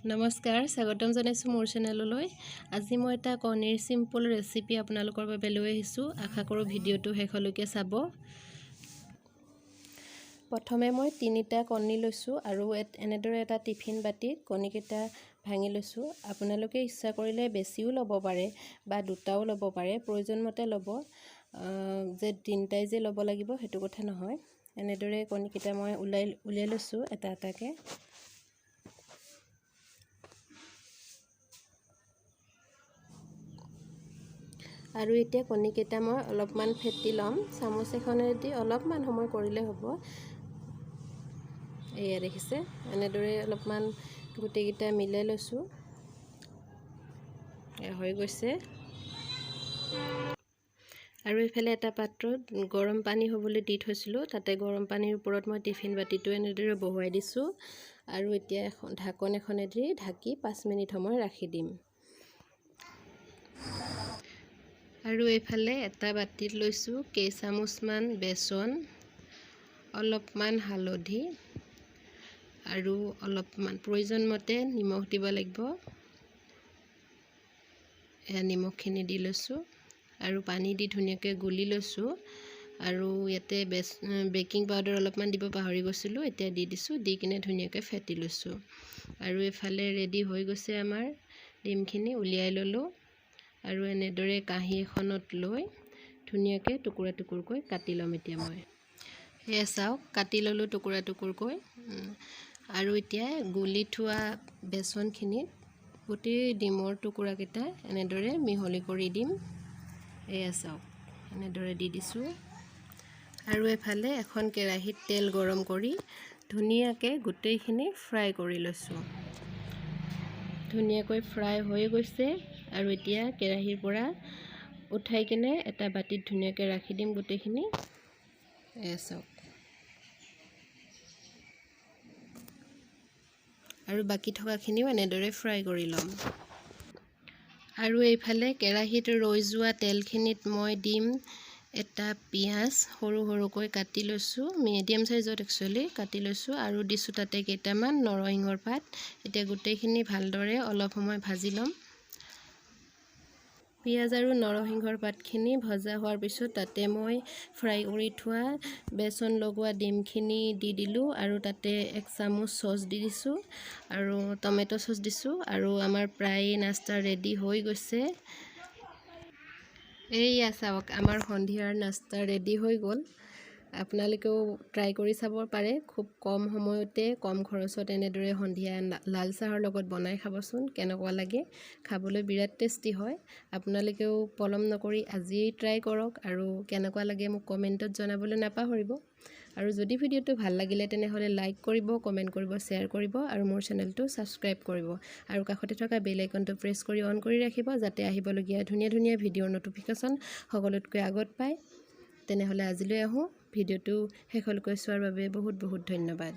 নমস্কাৰ, স্বাগতম জনাইছোঁ মোৰ চেনেললৈ। আজি মই এটা কণীৰ চিম্পল ৰেচিপি আপোনালোকৰ বাবে লৈ আহিছোঁ। আশা কৰোঁ ভিডিঅ'টো শেষলৈকে চাব। প্ৰথমে মই তিনিটা কণী লৈছোঁ আৰু এনেদৰে এটা টিফিন বাতিত কণীকেইটা ভাঙি লৈছোঁ। আপোনালোকে ইচ্ছা কৰিলে বেছিও ল'ব পাৰে বা দুটাও ল'ব পাৰে, প্ৰয়োজন মতে ল'ব, যে তিনিটাই যে ল'ব লাগিব সেইটো কথা নহয়। এনেদৰে কণীকেইটা মই উলিয়াই লৈছোঁ এটা এটাকৈ। আৰু এতিয়া কণীকেইটা মই অলপমান ফেটি ল'ম, চামুচ এখনেদি অলপমান সময় কৰিলে হ'ব। এয়া দেখিছে, এনেদৰে অলপমান গোটেইকেইটা মিলাই লৈছোঁ। এয়া হৈ গৈছে। আৰু এইফালে এটা পাত্ৰত গৰম পানী হ'বলৈ দি থৈছিলোঁ, তাতে গৰম পানীৰ ওপৰত মই টিফিন বাতিটো এনেদৰে বহুৱাই দিছোঁ। আৰু এতিয়া এখন ঢাকন এখনেদি ঢাকি 5 মিনিট সময় ৰাখি দিম। আৰু এইফালে এটা বাতিত লৈছোঁ কেইচামুচমান বেচন, অলপমান হালধি আৰু অলপমান প্ৰয়োজন মতে নিমখ দিব লাগিব। এয়া নিমখখিনি দি লৈছোঁ আৰু পানী দি ধুনীয়াকৈ গুলি লৈছোঁ। আৰু ইয়াতে বেকিং পাউডাৰ অলপমান দিব পাহৰি গৈছিলোঁ, এতিয়া দি দিছোঁ। দি কিনে ধুনীয়াকৈ ফেটি লৈছোঁ। আৰু এইফালে ৰেডি হৈ গৈছে আমাৰ ডিমখিনি, উলিয়াই ল'লোঁ। আৰু এনেদৰে কাঁহী এখনত লৈ ধুনীয়াকৈ টুকুৰা টুকুৰকৈ কাটি ল'ম এতিয়া মই। সেয়া চাওক, কাটি ল'লোঁ টুকুৰা টুকুৰকৈ। আৰু এতিয়া গুলি থোৱা বেচনখিনিত গোটেই ডিমৰ টুকুৰাকেইটা এনেদৰে মিহলি কৰি দিম। এয়া চাওক, এনেদৰে দি দিছোঁ। আৰু এফালে এখন কেৰাহীত তেল গৰম কৰি ধুনীয়াকৈ গোটেইখিনি ফ্ৰাই কৰি লৈছোঁ। ধুনীয়াকৈ ফ্ৰাই হৈ গৈছে। আৰু এতিয়া কেৰাহীৰ পৰা উঠাই কিনে এটা বাতিত ধুনীয়াকৈ ৰাখি দিম গোটেইখিনি। এয়া চাওক, আৰু বাকী থকাখিনিও এনেদৰে ফ্ৰাই কৰি ল'ম। আৰু এইফালে কেৰাহীত ৰৈ যোৱা তেলখিনিত মই দিম এটা পিঁয়াজ, সৰু সৰুকৈ কাটি লৈছোঁ, মিডিয়াম চাইজত একচুৱেলি কাটি লৈছোঁ। আৰু দিছোঁ তাতে কেইটামান নৰসিংহৰ পাত। এতিয়া গোটেইখিনি ভালদৰে অলপ সময় ভাজি ল'ম। পিঁয়াজ আৰু নৰসিংহৰ পাতখিনি ভজা হোৱাৰ পিছত তাতে মই ফ্ৰাই কৰি থোৱা বেচন লগোৱা ডিমখিনি দি দিলোঁ। আৰু তাতে 1 চামুচ চচ দি দিছোঁ আৰু টমেট' চচ দিছোঁ। আৰু আমাৰ প্ৰায় নাস্তা ৰেডি হৈ গৈছে। এইয়া চাওক, আমাৰ সন্ধিয়াৰ নাস্তা ৰেডি হৈ গ'ল। আপোনালোকেও ট্ৰাই কৰি চাব পাৰে। খুব কম সময়তে কম খৰচত এনেদৰে সন্ধিয়া লাল চাহৰ লগত বনাই খাবচোন, কেনেকুৱা লাগে। খাবলৈ বিৰাট টেষ্টি হয়। আপোনালোকেও পলম নকৰি আজিয়েই ট্ৰাই কৰক আৰু কেনেকুৱা লাগে মোক কমেণ্টত জনাবলৈ নাপাহৰিব। আৰু যদি ভিডিঅ'টো ভাল লাগিলে তেনেহ'লে লাইক কৰিব, কমেণ্ট কৰিব, শ্বেয়াৰ কৰিব আৰু মোৰ চেনেলটো ছাবস্ক্ৰাইব কৰিব। আৰু কাষতে থকা বেল আইকনটো প্ৰেছ কৰি অন কৰি ৰাখিব, যাতে আহিবলগীয়া ধুনীয়া ধুনীয়া ভিডিঅ'ৰ ন'টিফিকেশ্যন সকলোতকৈ আগত পায়। তেনেহ'লে আজিলৈ আহোঁ। ভিডিঅ'টো শেষলৈকে চোৱাৰ বাবে বহুত বহুত ধন্যবাদ।